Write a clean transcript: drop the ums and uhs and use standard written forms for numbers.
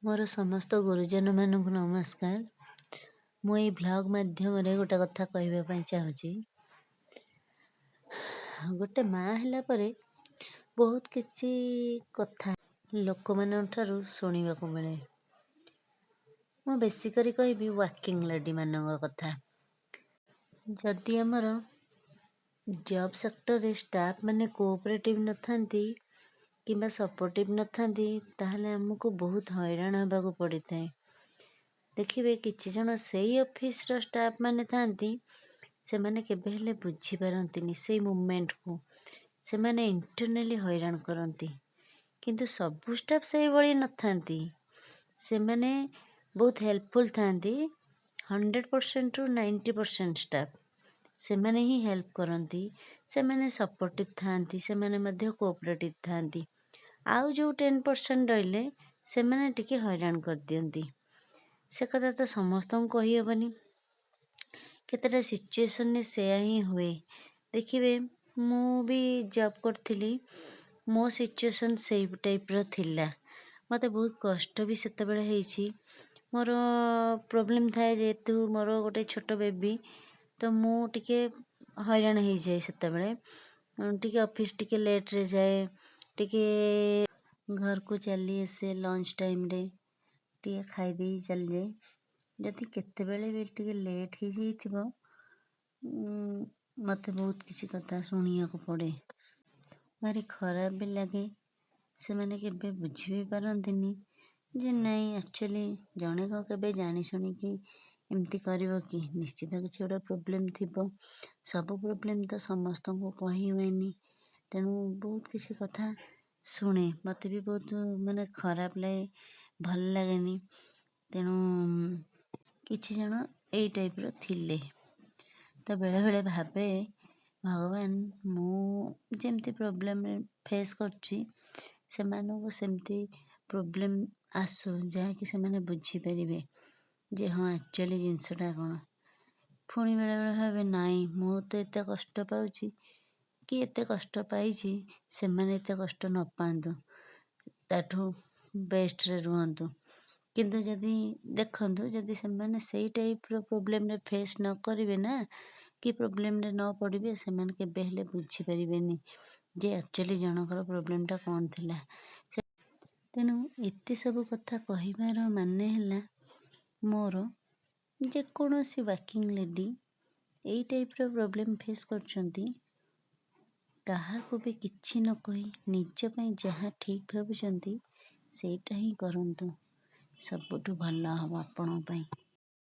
ମୋର ସମସ୍ତ ଗୁରୁଜନମାନଙ୍କୁ ନମସ୍କାର। ମୁଁ ଏଇ ଭ୍ଲଗ୍ ମାଧ୍ୟମରେ ଗୋଟେ କଥା କହିବା ପାଇଁ ଚାହୁଁଛି। ଗୋଟେ ମା ହେଲା ପରେ ବହୁତ କିଛି କଥା ଲୋକମାନଙ୍କ ଠାରୁ ଶୁଣିବାକୁ ମିଳେ। ମୁଁ ବେଶୀ କରି କହିବି ୱାର୍କିଂ ଲେଡ଼ିମାନଙ୍କ କଥା। ଯଦି ଆମର ଜବ୍ ସେକ୍ଟରରେ ଷ୍ଟାଫ୍ ମାନେ କୋଅପରେଟିଭ୍ ନଥାନ୍ତି କିମ୍ବା ସପୋର୍ଟିଭ୍ ନଥାନ୍ତି, ତାହେଲେ ଆମକୁ ବହୁତ ହଇରାଣ ହେବାକୁ ପଡ଼ିଥାଏ। ଦେଖିବେ, କିଛି ଜଣ ସେଇ ଅଫିସର ଷ୍ଟାଫ୍ ମାନେ ଥାନ୍ତି, ସେମାନେ କେବେ ହେଲେ ବୁଝିପାରନ୍ତିନି ସେଇ ମୁମେଣ୍ଟକୁ। ସେମାନେ ଇଣ୍ଟରନାଲି ହଇରାଣ କରନ୍ତି। କିନ୍ତୁ ସବୁ ଷ୍ଟାଫ୍ ସେଇଭଳି ନଥାନ୍ତି। ସେମାନେ ବହୁତ ହେଲ୍ପଫୁଲ୍ ଥାନ୍ତି। 100%ରୁ 90% ଷ୍ଟାଫ୍ ସେମାନେ ହିଁ ହେଲ୍ପ କରନ୍ତି, ସେମାନେ ସପୋର୍ଟିଭ୍ ଥାନ୍ତି, ସେମାନେ ମଧ୍ୟ କୋଅପରେଟିଭ୍ ଥାନ୍ତି। ଆଉ ଯେଉଁ 10% ରହିଲେ, ସେମାନେ ଟିକେ ହଇରାଣ କରିଦିଅନ୍ତି। ସେ କଥା ତ ସମସ୍ତଙ୍କୁ କହିହେବନି। କେତେଟା ସିଚୁଏସନ୍ରେ ସେୟା ହିଁ ହୁଏ। ଦେଖିବେ, ମୁଁ ବି ଜବ୍ କରିଥିଲି, ମୋ ସିଚୁଏସନ୍ ସେଇ ଟାଇପ୍ର ଥିଲା। ମୋତେ ବହୁତ କଷ୍ଟ ବି ସେତେବେଳେ ହେଇଛି। ମୋର ପ୍ରୋବ୍ଲେମ୍ ଥାଏ, ଯେହେତୁ ମୋର ଗୋଟେ ଛୋଟ ବେବି, ତ ମୁଁ ଟିକେ ହଇରାଣ ହେଇଯାଏ ସେତେବେଳେ। ଟିକେ ଅଫିସ୍ ଟିକେ ଲେଟ୍ରେ ଯାଏ, ଟିକେ ଘରକୁ ଚାଲି ଆସେ, ଲଞ୍ଚ ଟାଇମ୍ରେ ଟିକେ ଖାଇଦେଇ ଚାଲିଯାଏ। ଯଦି କେତେବେଳେ ବି ଟିକେ ଲେଟ୍ ହେଇଯାଇଥିବ, ମୋତେ ବହୁତ କିଛି କଥା ଶୁଣିବାକୁ ପଡ଼େ। ଭାରି ଖରାପ ବି ଲାଗେ। ସେମାନେ କେବେ ବୁଝି ବି ପାରନ୍ତିନି ଯେ ନାଇଁ, ଆକ୍ଚୁଆଲି ଜଣେ କ'ଣ କେବେ ଜାଣି ଶୁଣିକି ଏମିତି କରିବ କି? ନିଶ୍ଚିତ କିଛି ଗୋଟେ ପ୍ରୋବ୍ଲେମ୍ ଥିବ। ସବୁ ପ୍ରୋବ୍ଲେମ୍ ତ ସମସ୍ତଙ୍କୁ କହି ହୁଏନି। ତେଣୁ ବହୁତ କିଛି କଥା ଶୁଣେ। ମୋତେ ବି ବହୁତ ମାନେ ଖରାପ ଲାଗେ, ଭଲ ଲାଗେନି। ତେଣୁ କିଛି ଜଣ ଏଇ ଟାଇପ୍ର ଥିଲେ। ତ ବେଳେବେଳେ ଭାବେ, ଭଗବାନ, ମୁଁ ଯେମିତି ପ୍ରୋବ୍ଲେମ୍ ଫେସ୍ କରୁଛି, ସେମାନଙ୍କୁ ସେମିତି ପ୍ରୋବ୍ଲେମ୍ ଆସୁ, ଯାହାକି ସେମାନେ ବୁଝିପାରିବେ ଯେ ହଁ, ଆକ୍ଚୁଆଲି ଜିନିଷଟା କ'ଣ। ପୁଣି ବେଳେବେଳେ ଭାବେ, ନାଇଁ, ମୁଁ ତ ଏତେ କଷ୍ଟ ପାଉଛି କି ଏତେ କଷ୍ଟ ପାଇଛି, ସେମାନେ ଏତେ କଷ୍ଟ ନ ପାଆନ୍ତୁ, ତାଠୁ ବେଷ୍ଟରେ ରୁହନ୍ତୁ। କିନ୍ତୁ ଯଦି ଦେଖନ୍ତୁ, ଯଦି ସେମାନେ ସେଇ ଟାଇପ୍ର ପ୍ରୋବ୍ଲେମ୍ରେ ଫେସ୍ ନ କରିବେ ନା କି ପ୍ରୋବ୍ଲେମ୍ରେ ନ ପଡ଼ିବେ, ସେମାନେ କେବେ ହେଲେ ବୁଝିପାରିବେନି ଯେ ଆକ୍ଚୁଆଲି ଜଣଙ୍କର ପ୍ରୋବ୍ଲେମ୍ଟା କ'ଣ ଥିଲା। ତେଣୁ ଏତେ ସବୁ କଥା କହିବାର ମାନେ ହେଲା ମୋର, ଯେକୌଣସି ୱାର୍କିଂ ଲେଡ଼ି ଏଇ ଟାଇପ୍ର ପ୍ରୋବ୍ଲେମ୍ ଫେସ୍ କରୁଛନ୍ତି, କାହାକୁ ବି କିଛି ନ କହି ନିଜ ପାଇଁ ଯାହା ଠିକ୍ ଭାବୁଛନ୍ତି, ସେଇଟା ହିଁ କରନ୍ତୁ। ସବୁଠୁ ଭଲ ହେବ ଆପଣଙ୍କ ପାଇଁ।